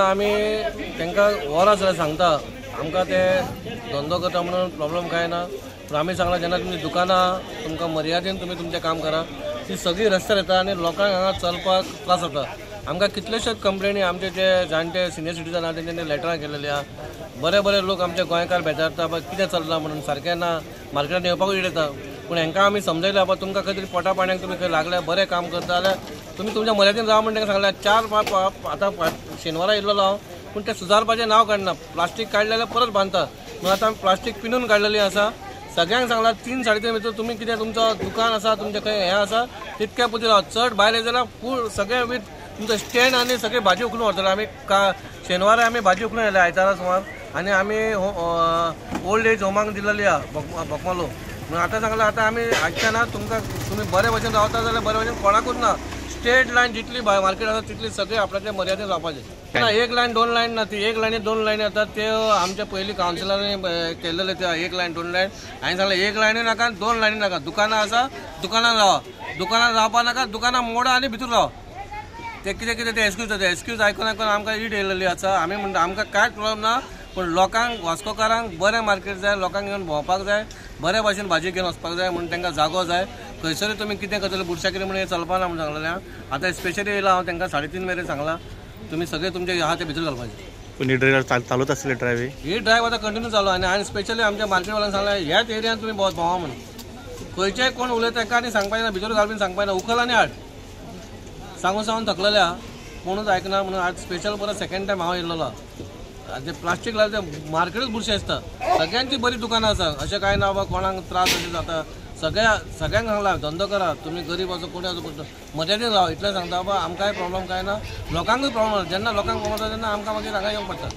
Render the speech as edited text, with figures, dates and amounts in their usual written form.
आमी तांकां वरां जाल्यार सांगता आमकां ते धंदो करता म्हणून प्रॉब्लम कांय ना, पूण आमी सांगलां जेन्ना तुमची दुकानां तुमकां मर्यादेन तुमी तुमचें काम करा, ती सगळी रस्त्यार येता आनी लोकांक हांगा चलपाक त्रास जाता. आमकां कितलेशेच कंप्लेनी आमचे जे जाणटे सिनियर सिटीजन आहा तेंच्यांनी लेटरां केलेली आहा. बरे बरे लोक आमचे गोंयकार बेजारता बा कितें चल्लां म्हणून, सारकें ना, मार्केटान येवपाकूय येता. पूण हांकां आमी समजयला बा तुमकां खंय तरी पोटा पाण्याक तुमी खंय लागल्या बरें काम करता जाल्यार तुमी तुमच्या मर्यादेन राव म्हण तांकां सांगलां. 4 आतां शेनवारा येयल्लो हांव, पूण तें सुदारपाचें नांव काडना. प्लास्टीक काडलें जाल्यार परत बांदता म्हणून आतां आमी प्लास्टीक पिनून काडलेली आसा. सगळ्यांक सांगलां 3 साडे 3 भितर तुमी कितें तुमचो दुकान आसा तुमचें खंय हें आसा तितक्या पुरतें राव, चड भायर येयले जाल्यार फूल सगळें वीथ तुमचो स्टँड आनी सगळी भाजी उखलून व्हरतले. आमी शेनवारा आमी भाजी उखलून येयले आयतारा सुमार, आनी आमी ओल्ड एज होमाक दिलेली आहा बोकमालो. म्हणून आतां सांगलां आतां आमी आयच्या ना तुमकां तुमी बरे भशेन रावता जाल्यार बरे भशेन कोणाकूच ना. स्ट्रेट लायन जितली मार्केट आसा तितली सगळी आपल्याच्या मर्यादेन रावपाचें ना. 1 लायन 2 लायन ना, ती 1 लायनी 2 लायनी येतात त्यो आमच्या पयलीं कावन्सिलरांनी केल्लेले ते 1 लायन 2 लायन. हांवें सांगलें 1 लायनी नाका 2 लायनी नाका, दुकानां आसा दुकानां रावा, दुकानां रावपा नाका, दुकानां मोडा आनी भितर रावा. ते कितें कितें ते एक्सक्यूज जाता, एक्सक्यूज आयकून आयकून आमकां ईट येयलेली आसा. आमी म्हणटा आमकां कांयच प्रॉब्लम ना, पूण लोकांक वास्कोकारांक बरें मार्केट जाय, लोकांक घेवन भोंवपाक जाय, बरे भाशेन भाजी घेवन वचपाक जाय म्हणून तांकां जागो जाय. खंयसरूय तुमी कितें करतले बुरशागिरी म्हणून हें चलपा ना म्हणून सांगलेलें. आतां स्पेशली येयला हांव तांकां 3:30 मेरेन सांगलां तुमी सगळे तुमचे आहा ते भितर घालपाचे. पूण ही ड्रायव्ह चालूच आसली ड्रायव्ह ही ड्रायव्ह आतां कंटिन्यू चालू. आनी हांवें स्पेशली आमच्या मार्केटवाल्यांक सांगलें ह्याच एरियान तुमी भोंवा म्हणून, खंयचेय कोण उलयता तांकां आनी सांगपाचें ना, भितर घालपी सांगपाचें ना, उखल आनी हाड. सांगून सांगून थकलेले आहा, कोणूच आयकना म्हणून आज स्पेशल परत सेकंड टायम हांव येयल्लो. ते प्लास्टीक लायले ते मार्केटूच बुरशें आसता. सगळ्यांची बरी दुकानां आसा, अशें कांय ना बाबा कोणाक त्रास अशें जाता. सगळ्यांक सांगलां धंदो करा, तुमी गरीब आसो कोणी आसो कोण मर्यादेन राव इतलें सांगता बाबा. आमकांय प्रॉब्लम कांय ना, लोकांकूय प्रॉब्लम. जेन्ना लोकांक प्रॉब्लम जाता तेन्ना आमकां मागीर हांगा येवंक पडटा.